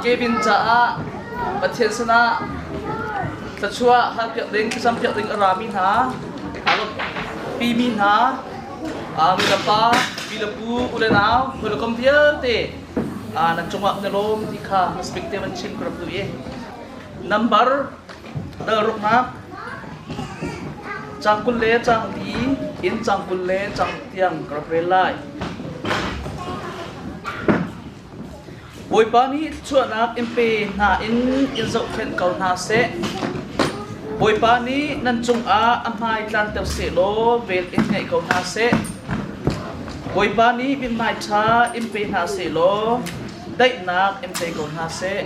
Kevin caah Pathian sinah thluachuah halpiak ding, thlacam piak ding a rami hna, pimi hna, nu le pa, pi le pu, u le nau, hawi le kom vialte nan cungah kan i lawm ti kha hmasabik te van chim ka rak duh i number dal ruknak cang 20 le cang li in cang 20 le cang tiang ka rak rel lai. Bawipa nih thluachuahnak in pe hna in in zohkhenh ko hna seh. Bawipa nih nan cungah a hmai tlanter sehlaw vel in ngeih ko hna seh. Bawipa nih mithmai ṭha in pe hna sehlaw daihnak in pe ko hna seh.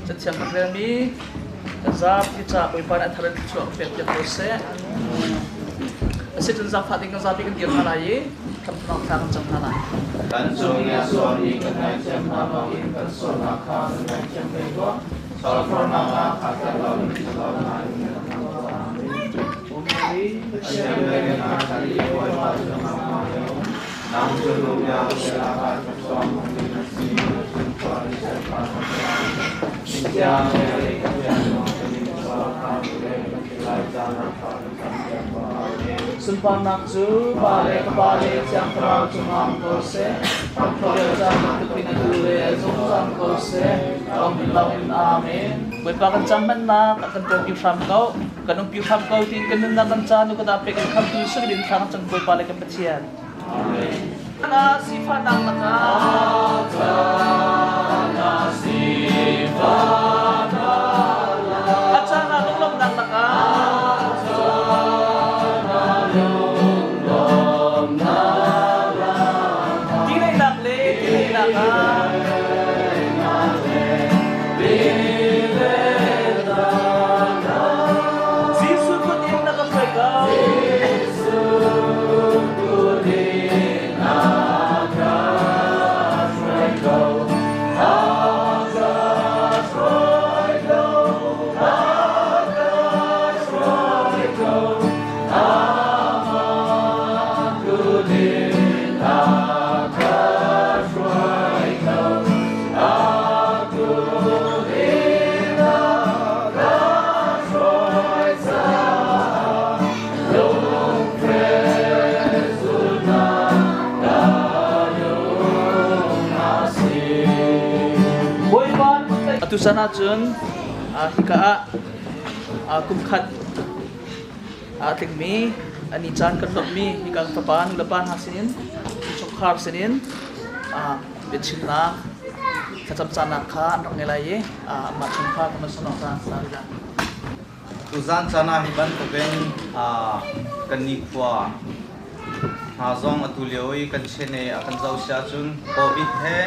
Cathiang kan relmi kan zapi ca Bawipa nih a thar in thluachuah pek piak ko seh. Asicun zaangfah ding kan zapi kan dir hna lai i tlamtling thla kan cam hna lai. Kan cung i a sual i kan ngaihthiam hna bangin kan sualnak kha kan ngaihthiam ve tuah. Sualfornak ah kha tel loin ṭhatlonak in kan hmang tuah. Amen. Pathian le kan kal i Bawipa cu nangmah he um. Nang cu lungya lak ah thluachuah hmuh ding na si. Na sunpar i serpa kan si. Mithiang Mary Pathian zong kan in sual kha le kan ti lai caan ah thla kan cam piak ko. Amen. Sunparnak cu Pa le Fapa le Thiang Thlarau cungah um ko seh. Hramthawk caan bantuk in atu le a zungzal ko seh. Amen loin Amen. Bawipa kan cam hmannak a kan tuanpi hram ko. Kan umpi hram ko tiin kan nunnak kan caan nu kan pek in khamtu sungin thla kan cam Bawipa le kan Pathian. Na sifahnak lakah a caan ah lunglawmhnak lakah Tilehnak le tilehnak ah Jesuh kut in na ka hruai ko. Atu san ahcun hika ah kum khat a tlingmi ani caan kan lawmhmi hika fapa nulepa hna sinin chungkhar sinin biachimnak thlacam caanak kha an rak ngei lai i amah chungkhar kan van sanawk ta hna. Tuzaan caan ah hi bantukin kan nikhua hna zong atu lio i kan chen i a kan zoh si ahcun COVID he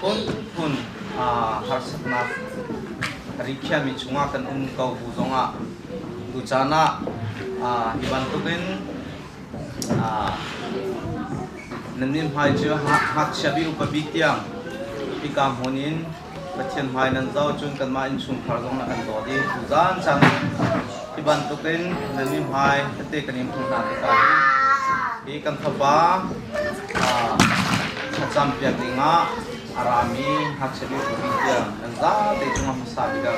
phunphun harsatnak rikhiahmi chungah kan um ko bu zongah tucaan ah hi bantukin nan mithmai cu ngakchia bik upa bik tiang hika hmun in. Pathian hmai nan zoh cun kanmah innchungkhar zong na kan dawt i tuzaan caan hi bantukin nan mihmai tete kan in hmuh hna tikah hin hi kan fapa thlacam piak dingah a rami ngakchia bik tiang nan zate cungah hmasa bik ah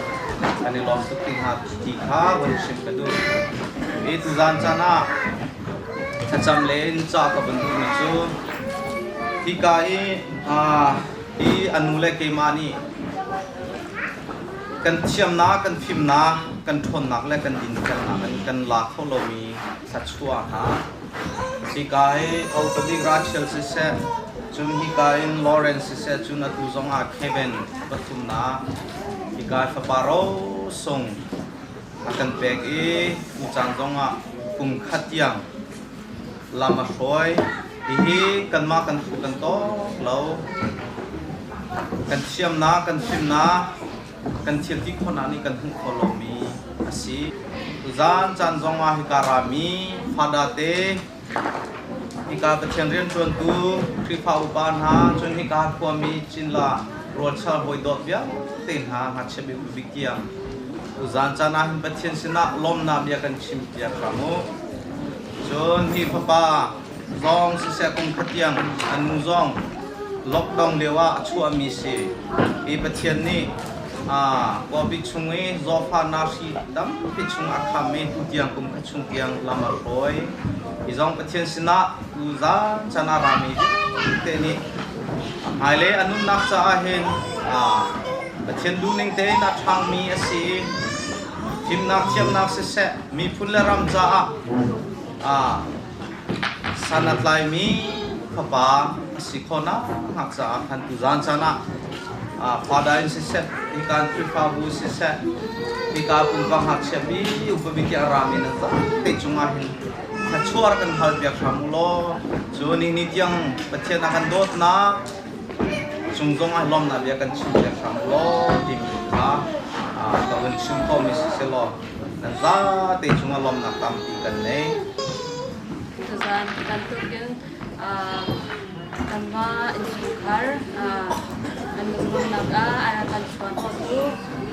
kan i lawm tuk ti hnga ti kha von chim ka duh. Hi tuzaan caan ah thlacam le in ca ka vun duhmi cu hika i hi a nu le keimah nih kan thiamnak, kan fimnak, kan ṭhawnnak le kan dinfelnak in kan la kho lomi thluachuah hna. Hika hi Otabik Rachel siseh, cun hika in Lawrence siseh, cun atu zong ah Kevin pathumnak, hika fapa rosung a kan pek i tucaan zong ah kum khat tiang lam a hruai. Hihi kanmah kan phu kan tawk lo. Kan thiamnak, kan fimnak, kan thil ti khawhnak nih kan hmuh khawh lomi a si. Tuzaan caan zong ah hika rami Fada te, hika Pathian rianṭuantu Khrihfa upa hna, cun hika khuami Cinla rualchal hawi dawt vialte hna ngakchia bik tiang tuzaan caan ah hin Pathian sinah lawmnak bia kan chim piak hram u. Cun hi fapa zong siseh kum khat tiang an nu zong lockdown lio ah a chuahmi si. Hi Pathian nih Covid chung i zawtfahnak hri tampi chung a kham i tutiang kum khat chung tiang lam a hruai. Hi zong Pathian sinah tuzaan chan a rami vialte nih a hmailei a nunnak caah hin Pathian duhning tein a ṭhangmi a si i fimnak thiamnak siseh miphun le ram caah san a tlaimi fapa a si khawhnak hnga caah khan tuzaan caan ah Father in siseh, hika Khrihfabu siseh, hika pumpak ngakchia bi upa bik a rami nan zate cungah hin thluachuah kan hal piak hram u law cu ni ni tiang Pathian a kan dawtnak cung zong ah lawmnak bia kan chim piak hram u law timi kha ka vun chim khomi si selaw nan zate cungah lawmnak tampi kan nei. Tuzaan bantukin kanmah innchungkhar an lungrualnak ah a rak kan chuan khotu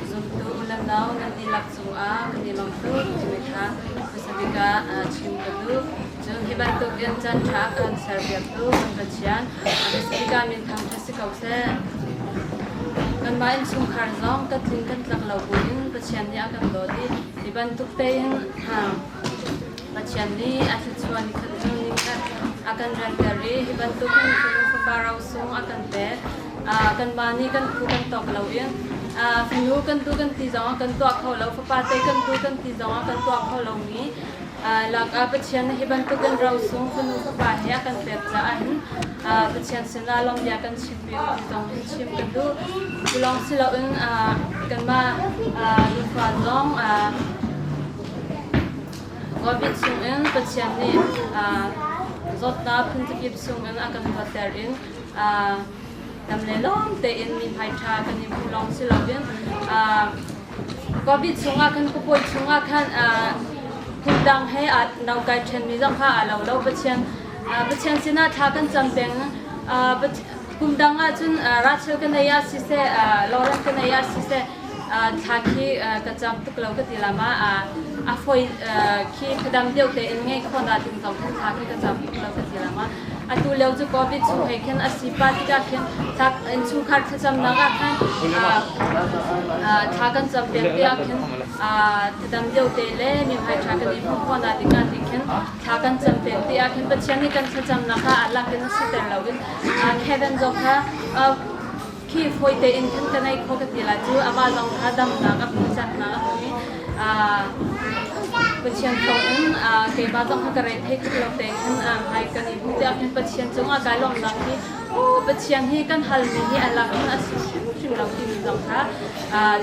zumtu u le nau nan dihlak cungah kan i lawm tuk timi kha hmasa bik ah chim ka duh. Cun hi bantukin caan ṭha a kan serpiaktu kan Pathian hmasa bik ah min thangṭhat si ko seh. Kanmah innchungkhar zong kan tling kan tlak lo buin Pathian nih a kan dawt i hi bantuk tein Pathian nih a thluachuah nikhat hnu nikhat a kan ranter i hi bantukin fanu fapa rosung a kan pek. Kanmah nih kan phu kan tawk loin fanu kan tu kan ti zongah kan tuah kho lo, fapa te kan tu kan ti zongah kan tuah kho lomi lakah Pathian nih hi bantukin rosung fanu fapa he a kan pek caah hin Pathian sinah lawmhbia kan chim ti zong hin chim ka duh. Cu lawng si loin kanmah nufa zong Covid chungin Pathian nih zawtnak phunkip chungin a kan luatter in dam le lawm tein mi hmai ṭha kan i hmu lawng si loin Covid chungah khan kapawi chungah khan phundang he no kai ṭhenmi zong kha aa lo lo. Pathian Pathian sinah thla kan cam peng. Kum dang ahcun Rachel ka nei ah siseh, Lauren ka nei ah siseh, thla khi ka cam tuk lo ka ti lam ah a foi khi thadam deuh tein ngeih khawh na ding zong khin thla khi ka cam tuk lo ka ti lam ah atu lio cu Covid chung he khin a si pa tikah khin thla innchungkhar thlacamnak ah khan thla kan cam peng tiah khin thadam deuh te le mi hmai ṭha kan i hmuh khawh na ding ah ti khin thla kan cam peng ti ah khin Pathian nih kan thlacamnak kha a lak in a siter lo in Kevin zong kha khi fawi tein khan ka nei kho ka ti lai cu amah zong kha damnak a hmu caknak a hmu i Pathian thawngin keimah zong kha ka re thei tuk lo te khan hmai kan i hmu tiah khin Pathian cungah kai lawmnak hi Pathian hi kan halmi hi a lak in a si hrimhrim lo timi zong kha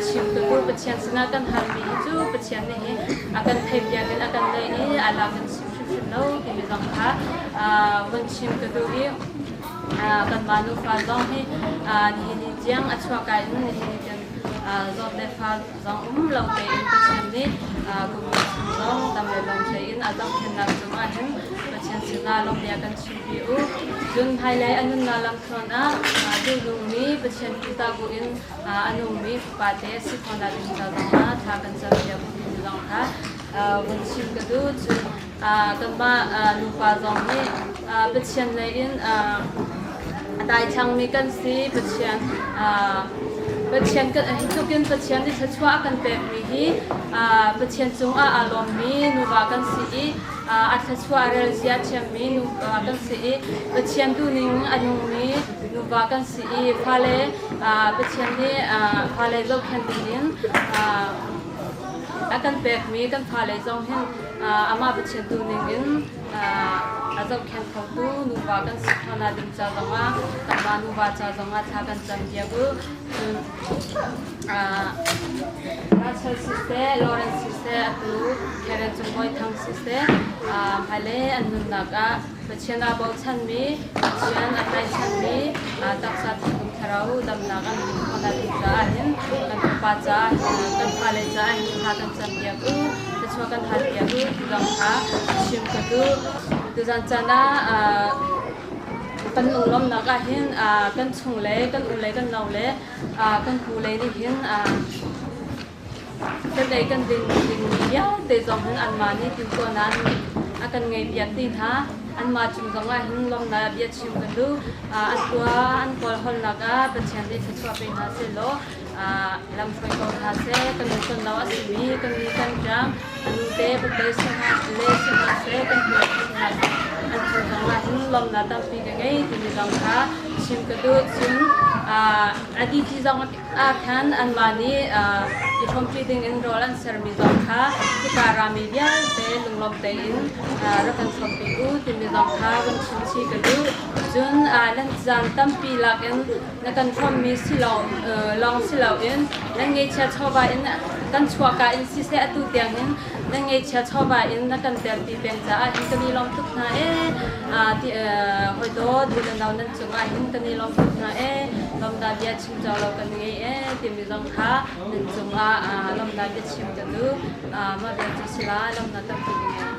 chim ka duh. Pathian sinah kan halmi hi cu Pathian nih hi a kan theihpiak in a kan leh i a lak in chim hrimhrim lo timi zong kha vun chim ka duh i kanmah nufa zong hi nihin ni tiang a chuahka in nihin ni tiang zawt le fa zong um lo tein Pathian nih kum li chung zong dam le lawm tein a zohkhenhnak cungah hin Pathian sinah lawmhbia kan chimpi u. Cun hmailei a nunnak lamthluan ah duhnungmi Pathian kuta buin a nungmi fapa te a si khawhnak ding ca zongah thla kan campiak u timi zong kha vun chim ka duh. Cun kanmah nupa zong nih Pathian lei in a daithlangmi kan si. Pathian Pathian kan hi tluk in Pathian nih thluachuah a kan pekmi hi Pathian cungah aa lawmmi nuva kan si i a thluachuah rel zia thiammi nuva kan si i Pathian duhning a nungmi nuva kan si i fale Pathian nih fale zohkhenh dingin a kan pekmi kan fale zong hin amah Pathian duhning in a zohkhenh khotu nuva kan si khawhnak ding ca zongah kanmah nuva ca zongah thla kan cam piak u. Cun Rachel siseh, Lawrence siseh, atu Karen Cung Bawi Thang siseh, hmailei an nunnak ah Pathian aa bochanmi, Pathian a tlaihchanmi, taksa thinlung thlarau damnak an hmuh khawhnak ding caah hin kan fapa caah kan fale caah hin thla kan campiak u, thluachuah kan halpiak u ti zong kha chim ka duh. Tuzan caan ah kan lunglawmhnak ah hin kan chung le kan u le kan nau le kan pu le nih hin kan ei kan din dingmi vialte zong hin anmah nih timhtuahnak a kan ngeihpiak dih hna. Anmah cung zong ah hin lawmhnak bia chim kan duh. An khua an kawlhawlnak ah Pathian nih thluachuah pe hna sehlaw lamhruai ko hna seh. Kan nu kan lo a simi kan ni kan ṭang a nu te pate si hna le si hna seh kan pu si hna seh an cung zong ah hin lawmhnak tampi ka ngei timi zong kha chim ka duh. Cun a diti zong ah khan anmah nih i hrawmpi dingin rawl an sermi zong kha hika rami vialte lunglawm tein rak kan hrawmpi u timi zong kha vun chim chih ka duh. Cun nan caan tampi lakin na kan hrawmmi si lawng si loin nan ngeihchia chawva in kan chuahka in siseh atu tiangin nan ngeihchia chawva in na kan telpi peng caah hin kan i lawm tuk hna ee. Hawi dawt u le nau nan cungah hin kan i lawm tuk hna ee. Lawmnak bia chim cawk lo kan ngei ee timi zong kha nan cungah lawmnak bia chim ka duh. Mah bia cu si lai lawmnak tampi ka ngei.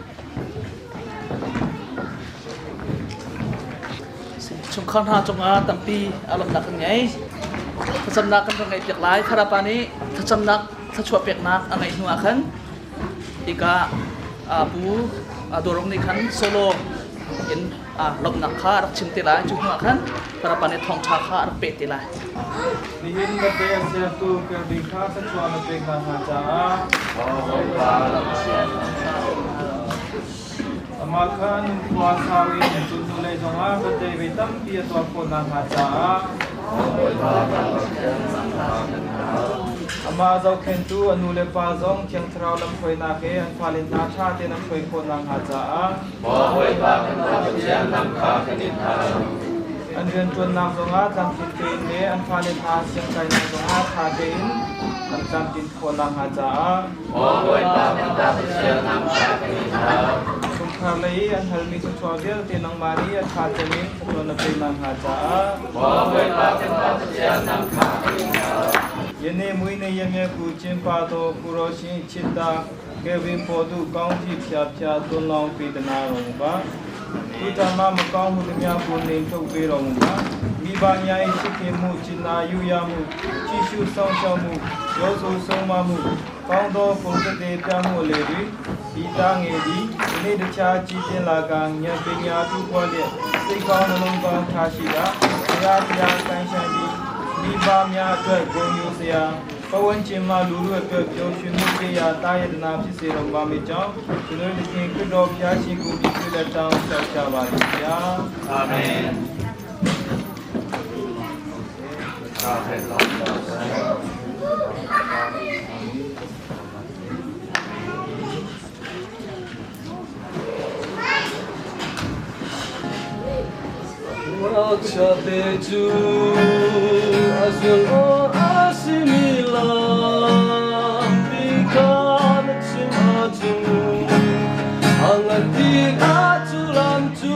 Chungkhar hna cungah tampi lawmhnak kan ngei. Thlacamnak kan rak ngeih piak lai. Tharapa nih thlacamnak thluachuah peknak a ngeih hnu ah khan hika Pu Dawrung nih khan solo in lawmhnak kha a rak chim te lai. Cu hnuah khan Tharapa nih thawngṭha kha a rak peh te lai. Nihin vate a sertu Kelvin kha thluachuah na pek hna hnga caah Amah kha nunkhua sau in cun hnulei zongah vate vei tampi a tuah khawh nakhnga caah Amah zohkhenhtu a nu le pa zong Thiang Thlarau lamhruainak he an fale hna ṭha tein an hruai khawh nakhnga caah An rianṭuannak zongah tlamtlin tein le an fale hna siangkainak zongah ṭha tein an tlamtlin khawh nakhnga caah Chungkhar lei i an halmi thluachuah vialte nangmah nih a ṭha cem in thluachuah na pek nakhnga caah Yene muine yeme ku chinpa to kuroshin chitta kevin podu kaung thi phya phya tun long pi tana rong ba tu ta ma ma kaung hu tmya ku ning thok pe rong ba mi ba nya i chit khin mu chin na yu ya mu chi shu song shao mu yo su song ma mu ကောင်းသောပုံသတိပြမှုလေတွင်ဒီသားငယ်သည်ဒီနေ့တခြားကြည်တင်လာကဉာဏ်ပညာတူပွားလျက်စိတ်ကောင်းနှလုံးကောင်းထားရှိကတရားတရားကိုင်းဆိုင်ပြီးမိဘများအတွက်ဂုဏ်ယူစရာပတ်ဝန်းကျင်မှလူတို့အတွက်ပျော်ရွှင်မှုဖြစ်ရာတာယတနာဖြစ်စေတော်မူမည်ကြောင်းကျွန်တော်တို့သခင်ခရစ်တော်ဘုရားရှင်ကိုမြည်ပြုလက်တောင်းလျှောက်ကြပါ၏ဗျာ အာမင်အာမင် Ngakchia te cu a zul awk a simi lampi kha na chim ahcun a ngan bik ah cu lam cu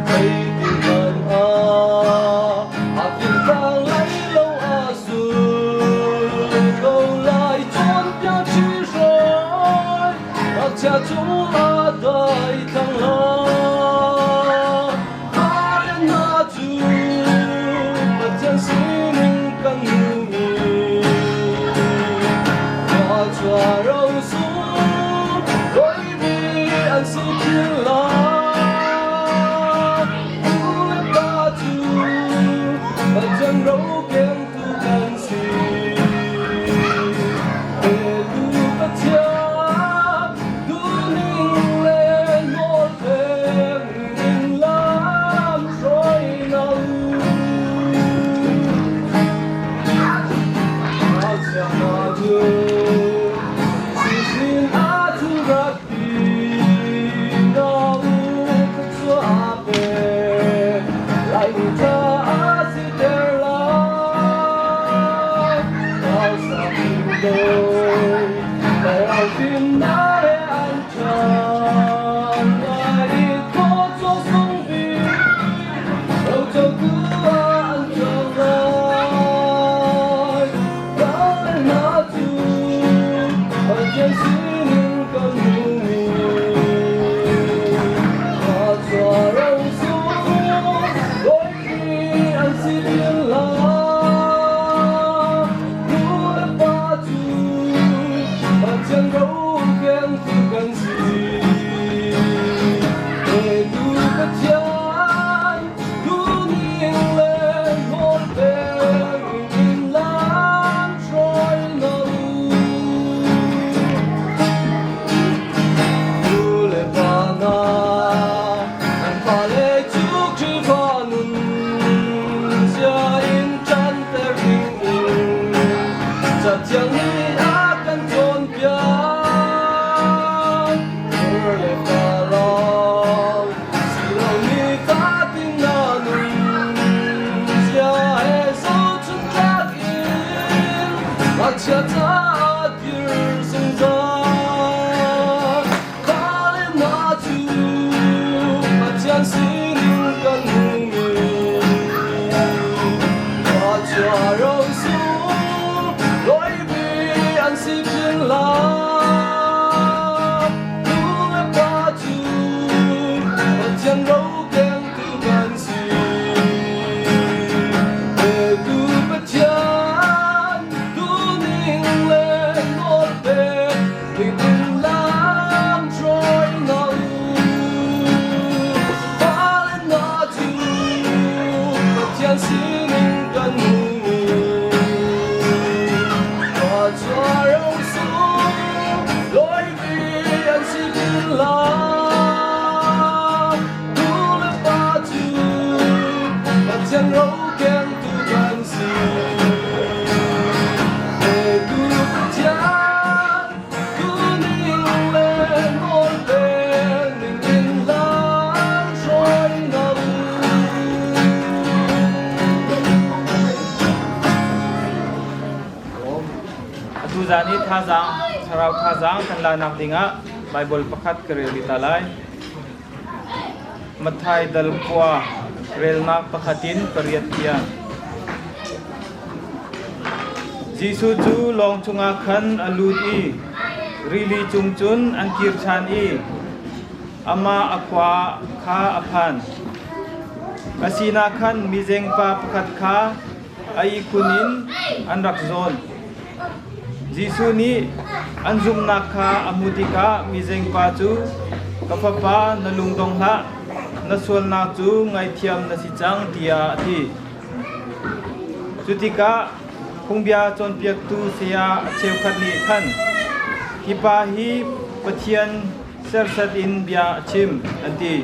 zeitin hmanh ah a fimtlang lai lo a zul ko lai. Bia cung a dai thlang la Fale hna cu Pathian sining kan hmumi Thluachuah rosung Roimi an si thil la U le pa cu Pathian ro kengtu kan si. Petu Pathian duhning le nawl pek in lam hruai na u. Ngakchia hna cu Jesuh sin ah cu rak pi na u thluachuah a pek. Laimi caah siter lai. Hausa do, thlarau fimnak he an ṭhan. Lai i thawchuah sung bik, rocotu ah an cang lai. Ral hna cu Pathian sinin kan hmuhmi thluachuah rosung Bawipi an si til lai. Nu le pa cu Pathian rokengtu kan si. Petu Pathian duhning le nawl pek in lam hruai hna u. Nu le pa hna an fale cu Khrihfa nun zia in ṭanter ding in Cathiang nih a kan cawnpiak. Fur le pa lawng si lomi fatin na nun zia he zohchunhtlak in ngakchia caah dir zungzal. Fale hna cu Pathian sinin kan hmumi thluachuah rosung loipi an si chin lai. Nu le pa cu Pathian rokengtu kan si. Petu Pathian duhning le nawl pek ding lam hruai hna u. Fale hna cu Pathian sinin kan hmumi thluachuah rosung loipi an si til lai. Nu le pa cu Pathian rokengtu kan si. Petu Pathian duhning le nawl pek ning in lam hruai hna u. Atu zan i thazaang, thlarau thazaang kan lanak dingah Baibal pakhat ka rel rih ta lai. Matthai dal khua relnak pakhat in pariat tiang. Jesuh cu lawng chungah khan a lut i rili cung cun an kir ṭhan i amah a khua kha a phan. A sinah khan mizengpa pakhat kha a ihkhun in an rak zawn. Jesuh nih an zumhnak kha a hmuh tikah mizengpa cu, Ka fapa, na lung dong hlah, na sualnak cu ngaihthiam na si cang, tiah a ti. Cu tikah phungbia cawnpiaktu saya a cheukhat nih khan, Hi pa hi Pathian serhsat in bia a chim, an ti.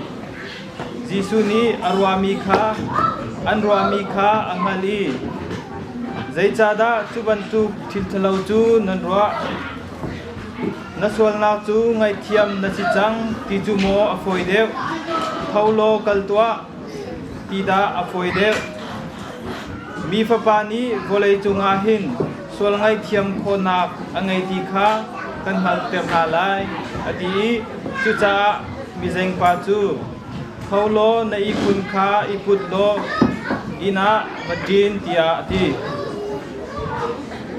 Jesuh nih a ruahmi kha an ruahmi kha a hngalh i, Zeicahdah cu bantuk thil ṭhalo cu nan ruah? Na sualnak cu ngaihthiam na si cang ti cu maw a fawi deuh? Tho law kal tuah ti dah a fawi deuh? Mi Fapa nih vawlei cungah hin sual ngaihthiam khawhnak a ngei ti kha kan hngalhter hna lai, a ti i cucaah mizengpa cu, Tho law na ihkhun kha i put law inn ah va ṭin, tiah a ti.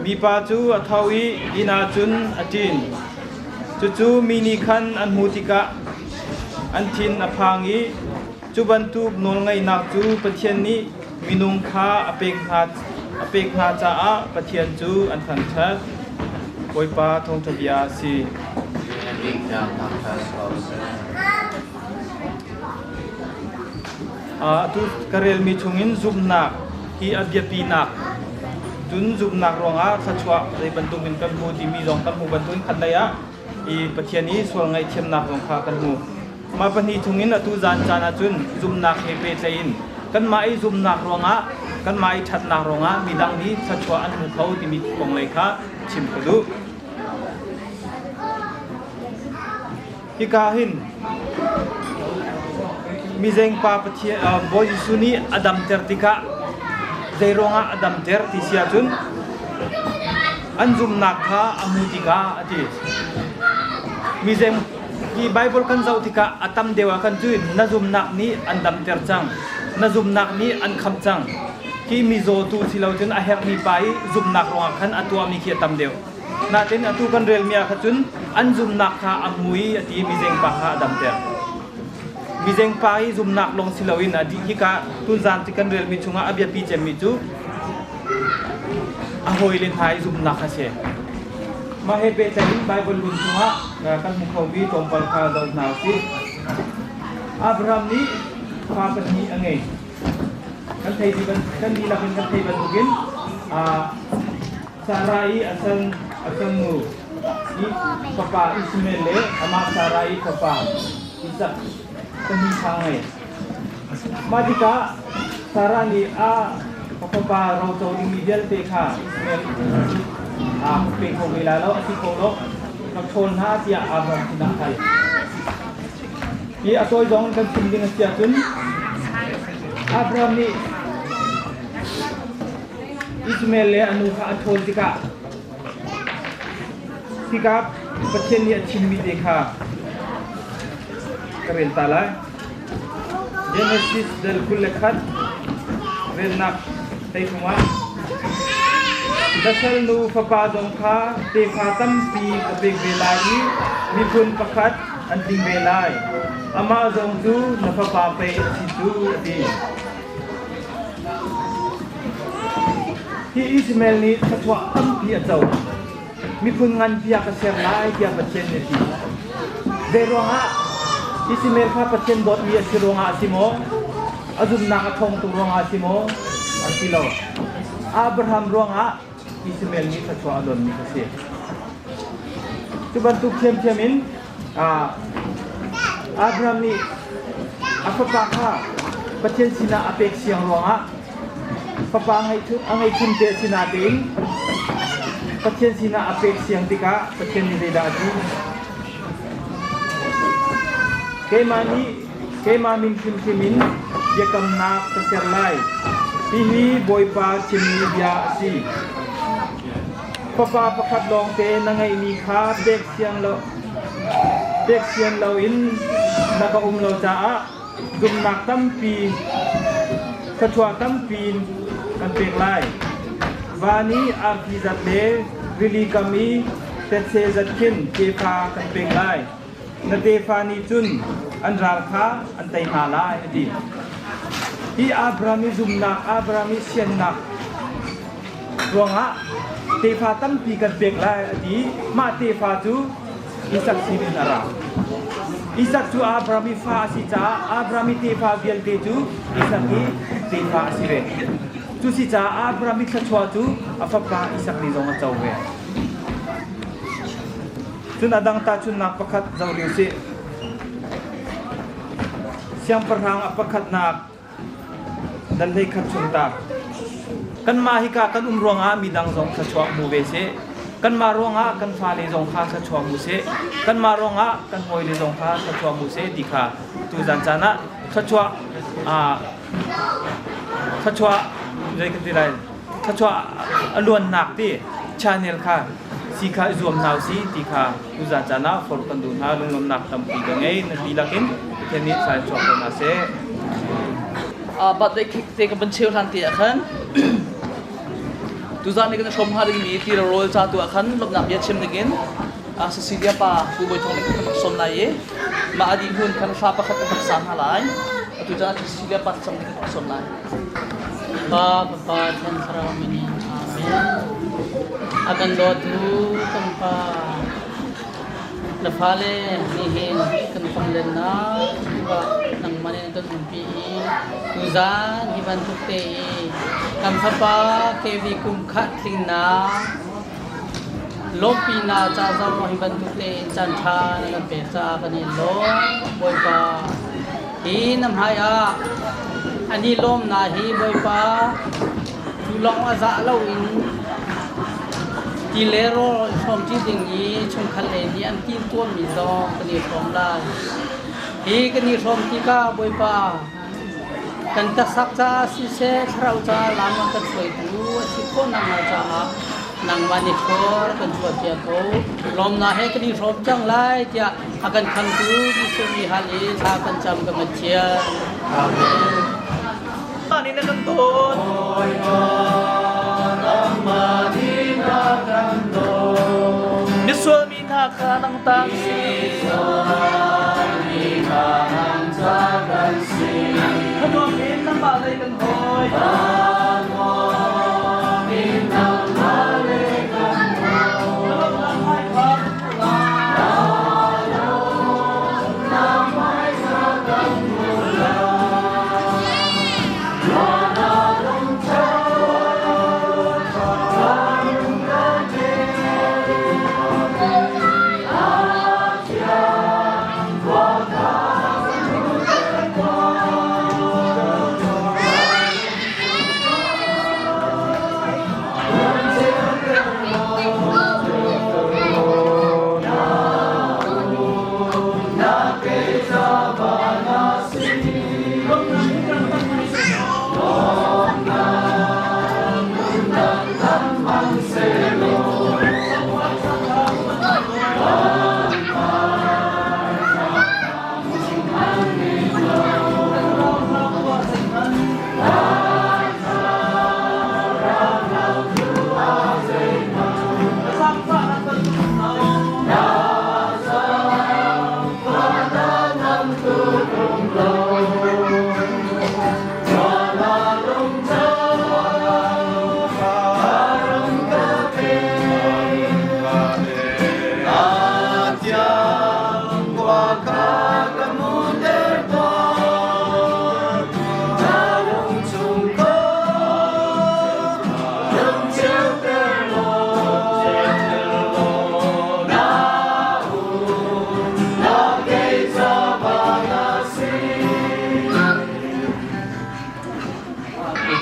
Mipa cu a tho i inn ah cun a ṭin. Cucu mi nih khan an hmuh tikah an thin a phang i cu bantuk nawlngeihnak cu Pathian nih minung kha a pek hna caah Pathian cu an thangṭhat. Bawipa thawngṭha bia a si. Atu ka relmi chungin zumhnak hi a biapinak cun zumhnak ruangah thluachuah zei bantukin kan hmu timi zong kan hmu bantukin khatlei ah i Pathian i sual ngaihthiamnak zong kha kan hmu. Mah pahnih chungin atu zan caan ahcun zumhnak he pehtlaiin kanmah i zumhnak ruangah kanmah i ṭhatnak ruangah midang nih thluachuah an hmu kho timi kong lei kha chim ka duh. Hika hin mizengpa Pathian Bawi Jesuh nih a damter tikah zei ruangah a damter ti si ahcun an zumhnak kha a hmu tikah a ti. Mizeng hi Bible kan zoh tikah a tam deuh ah khan cun na zumhnak nih an damter cang, na zumhnak nih an khamh cang. Hi mizaw tu si lo cun a herhmi pa i zumhnak ruangah khan a tuahmi khi a tam deuh. Nain atu kan relmi ah kha cun an zumhnak kha a hmu i a ti i mizengpa kha a damter. Mizengpa i zumhnak lawng si loin a dih hika tunzan ti kan relmi chungah a biapi cemmi cu a hawile hna i zumhnak kha a si. Mah he pehtlai in Baibal hlun chungah kan hmu khomi tlawmpal kha zoh hna u sih. Abraham nih fa pahnih a ngei. Kan thei kan dihlak in kan thei bantukin Sarah i a san a sannu i fapa Ishmael le amah Sarah i fapa Isak pahnih kha a ngei. Mah tikah Sarah nih a fapa roco dingmi vialte kha Ishmael a pe kho ve lai lo, a ti kho lo, rak ṭhawl hna tiah Abraham sinah a hal. Hi a tawi zong in kan chim ding a si ahcun Abraham nih Ishmael le a nu kha a ṭhawl tikah hika Pathian nih a chimmi te kha ka rel ta lai. Genesis dal 21 relnak 13 ah Dasal nu fapa zong kha tefa tampi ka pek ve lai i miphun pakhat an tling ve lai. Amah zong cu na fapa pei a si cu a ti. Hi Ishmael nih thluachuah tampi a co. Miphun nganpi ah ka ser lai tiah Pathian nih a ti. Zeiruangah Ishmael kha Pathian dawtmi a si ruangah a si maw? A zumhnak a ṭhawng tuk ruangah a si maw? A si lo. Abraham ruangah Ishmael nih thluachuah a donmi kha si. Cu bantuk ṭhiamṭhiam in Abraham nih a fapa kha Pathian sinah a pek siang ruangah fapa a ngeihchunte a si natein Pathian sinah a pek siang tikah Pathian nih zeidah a ti? Keimah nih keimah min hrimhrim in biakamnak ka ser lai. Hihi Bawipa chimmi bia a si. Fapa pakhat lawngte na ngeihmi kha pek sian loin na ka um lo caah zumhnak tampi, thluachuah tampi kan pek lai. Van i arfi zat le rili kam i tetse zat khin tefa kan pek lai. Na tefa nih cun an ral kha an tei hna lai, a ti. Hi Abraham i zumhnak, Abraham i siannak ruangah tefa tampi kan pek lai a ti. Mah tefa cu Isak sinin a ra. Isak cu Abraham i fa a si caah Abraham i tefa vialte cu Isak i tefa a si ve. Cu si caah Abraham i thluachuah cu a fapa Isak nih zong a co ve. Cun a dang tahchunhnak pakhat zoh rih usih. Siangpahrang a pakhatnak dal 11 chung ta. Kanmah hika kan um ruangah midang zong thluachuah hmu ve seh. Kanmah ruangah kan fale zong kha thluachuah hmu seh. Kanmah ruangah kan hawile zong kha thluachuah hmu seh ti kha tuzan caan ah thluachuah thluachuah zei kan ti lai thluachuah a luannak ti channel kha si kha i zuam hna usih ti kha tuzan caan ah forh kan duh hna. Lunglawmhnak tampi ka ngei. Na dihlak in Pathian nih thla in chuak ko hna seh. Birthday cake te ka van cheu hlan te ah khan tuzan ni kan hrawm hnga dingmi ti rawl ca tu ah khan lawmhnak bia chim dingin. Cecilia pa Pu Bawi Thawng nih kan rak sawm lai i mah a dih hnu khan hla pakhat kan rak sa hna lai. Atu caan ah Cecilia pa cang nih kan rak sawm lai. Pa Fapa Thiang Thlarau min in Amen. A kan dawtu kan Pa na fale nihin kan komlennak ah nangmah nih kan umpi i tuzaan hi bantuk te i kan fapa KV kum khat tlingnak lawmhpinak ca zong hi bantuk tein caanṭha na kan pek caah kan i lawm Bawipa. Hi na hmai ah an i lawmnak hi Bawipa cu lawng a zah loin ti le rawl i hrawmṭi ding i chungkhat lei nih an timhtuahmi zong kan i hrawm lai. Hi kan i hrawm tikah Bawipa Kan taksak caah siseh, thlarau caah lam a kan hruaitu a si khawh nakhnga caah nangmah nih thaw kan chuahpiak ko. Lawmnak he kan i hrawm cang lai tiah a kan khamtu Jesuh mi hal i thla kan cam ka Pathian. Amen. Mah nih na kan dawt. Misual mi hna kha nang tang si. Thanuam in nangmah lei kan hawi. Na hmai kha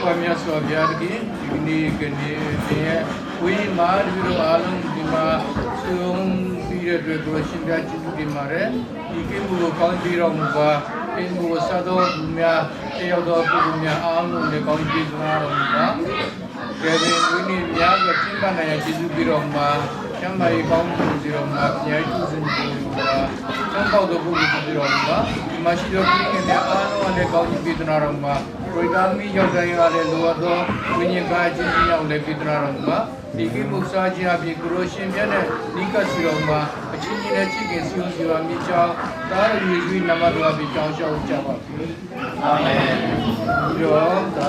ပွားများစွာဘုရားသခင်ဒီကနေ့ကနေ့ရဲ့ဝိမာတပည့်တော်အားလုံးဒီမှာဆုံးပြီးတဲ့အတွက်ကိုရှင်ပြကျေးဇူးတင်ပါတယ်ဒီကိမှုကိုကောင်းပြီးတော်မူပါကိမှုကိုစသောသူများတယောက်သောပုဂ္ဂိုလ်များအားလုံးလည်းကောင်းကျေးဇူးတော်မူပါကဲဒီဝိနည်းများစွာကျင့်ပနိုင်ရကျေးဇူးပြီးတော်မှာကျမ်းမာရေးကောင်းမှုစီတော်မှာဘုရားကျူးစင်တော်မူပါကျမ်းပေါသောပုဂ္ဂိုလ်ဖြစ်တော်မူပါဒီမှာရှိသောကိငယ်များအားလုံးလည်းကောင်းကြီးပေးသနာတော်မူပါပရိသမီရောက်တိုင်းရတဲ့လိုအပ်သောဝိညာဉ်ကားခြင်းချင်းရောက်လည်းပေးသနာတော်မူပါဒီကိမှုစားခြင်းအပြင်ကိုရိုရှင်မြတ်တဲ့နိကစီတော်မှာအချင်းချင်းနဲ့ချစ်ခင်စီုံစီပါမိချောင်းတားရည်ရွေးနမတော်အပြင်ကြောင်းရှောက်ကြပါစေအာမင်ပြီးတော့ဒါ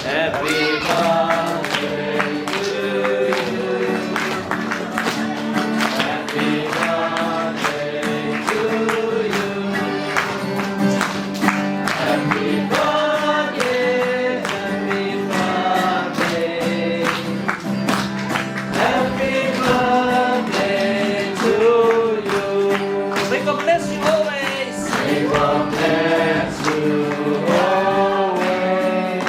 Happy birthday to you. Happy birthday to you. Happy birthday, happy birthday. Happy birthday to you. May God bless you always. May God bless you always.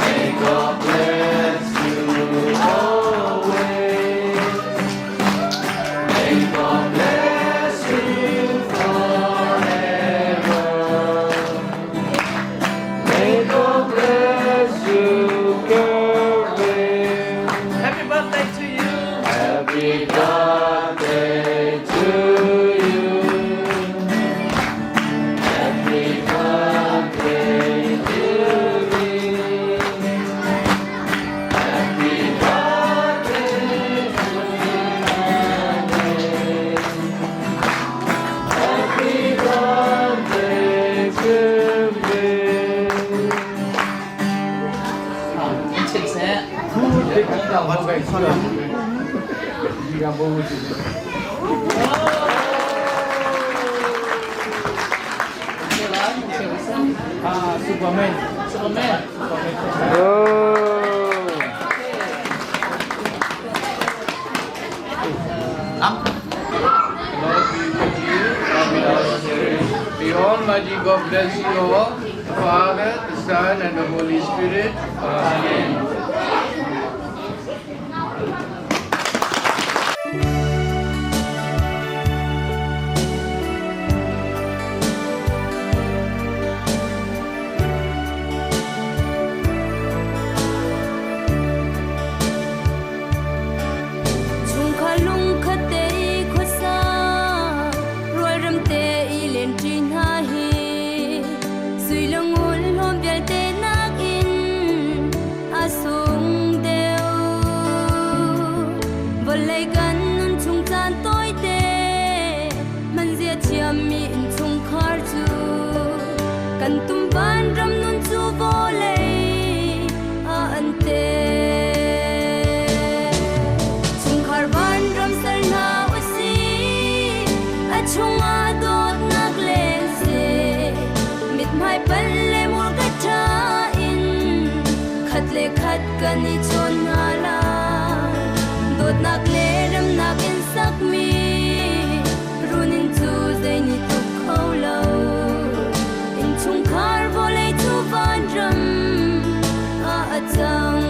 May God bless you always. May God bless you forever. May God bless you, Kevin. Happy birthday to you. Happy birthday to ပံ့ပိုးဖို့စီစဉ်တယ် အာဆူပါမန် Superman. Lord be with you and with our spirit. The Almighty God bless you all, the Father, the Son, and the Holy Spirit. Amen. Chungkhar lungkhat te i khuasa rualrem te i lenṭi hna hi sui le ngun hlawm vialte nakin a sung deuh. Vawlei kan nun chung caan tawite hmanzia thiammi innchungkhar cu kan tum vanram nun cu vawlei ah an te. Chungkhar vanram ser hna usih, a chungah dawtnak leng seh, mithmai pal le hmurka ṭha in khat le khat kan i chawn hna lai. Dawtnak le remnak in sakmi runinn cu zei nih tuk kho lo. Innchungkhar vawlei cu vanram ah a cang.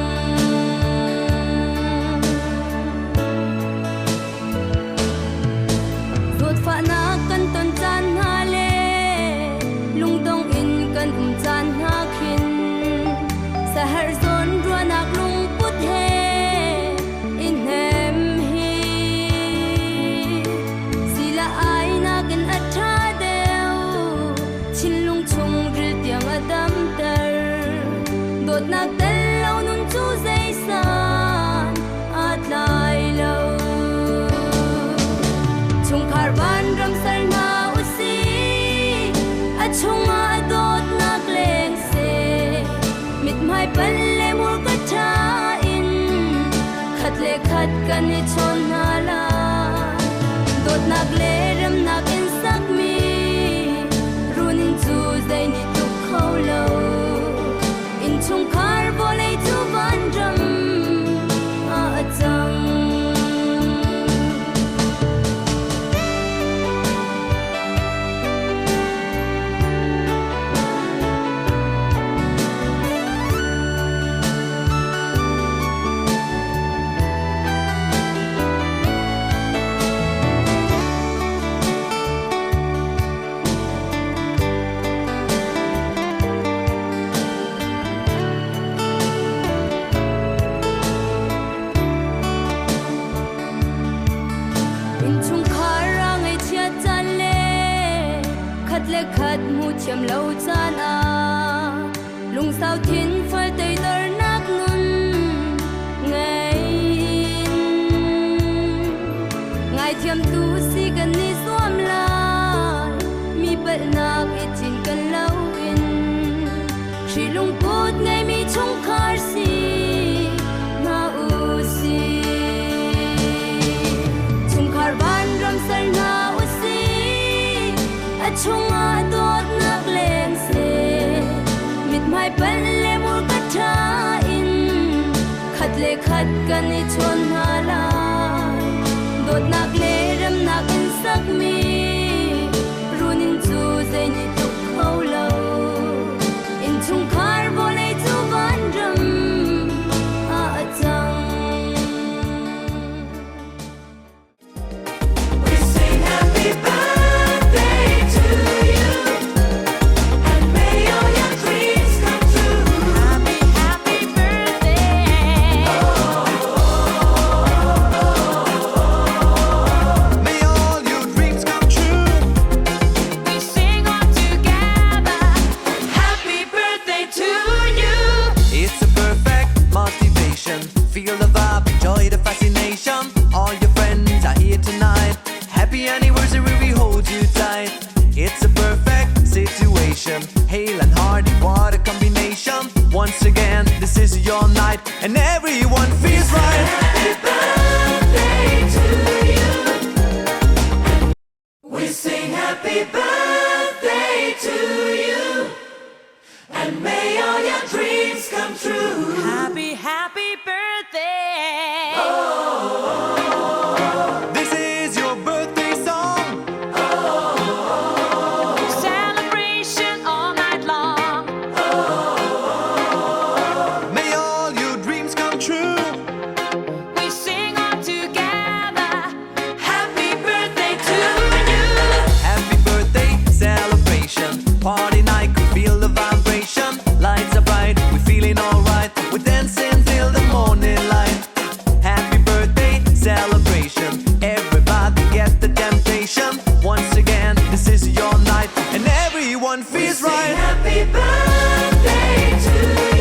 Zawtfahnak kan ton caan hna le lungdong in kan um caan hna khin saherh zawn ruahnak lungput he i hnem hi sila ai nakin a ṭha deuh thinlung chungril tiang a damter dawtnak tel lo nun cu zeisan aa tlai lo. Chungkhar vanram ser hna usih, a chungah dawtnak leng seh, mithmai pal le hmurka ṭha in khat le khat kan i chawn hna lai. Dawtnak le remnak in sakmi runinn cu zei nih tuk kho lo. Innchungkhar vawlei cu vanram ah a cang. Innchungkhar ah ngaihchiat caan le khat le khat hmuh thiam lo caan ah lungsau thinfual teidornak nun ngei in ngaithiamtu si kan i zuam lai mi palhnak i cinken loin Khrih lungput ngeimi chungkhar si hna usih. Chungkhar vanram ser hna usih, a chungah dawtnak leng seh, mithmai pal le hmurka ṭha in khat le khat kan i chawn hna lai. Dawtnak le remnak in sakmi runinn cu zei nih tuk kho lo. Innchungkhar vawlei cu vanram ah a cang. We sing happy birthday to you, and may all your dreams come true. Happy, happy birthday. May all your dreams come true. We sing all together. Happy birthday to you. It's a perfect motivation. Feel the vibe, enjoy the fascination. All your friends are here tonight. Happy anniversary, we hold you tight. It's a perfect situation. Hale and hearty, what a combination. Once again, this is your night, and everyone feels right. Happy birthday to you. Everyone We feels sing right. happy birthday to you.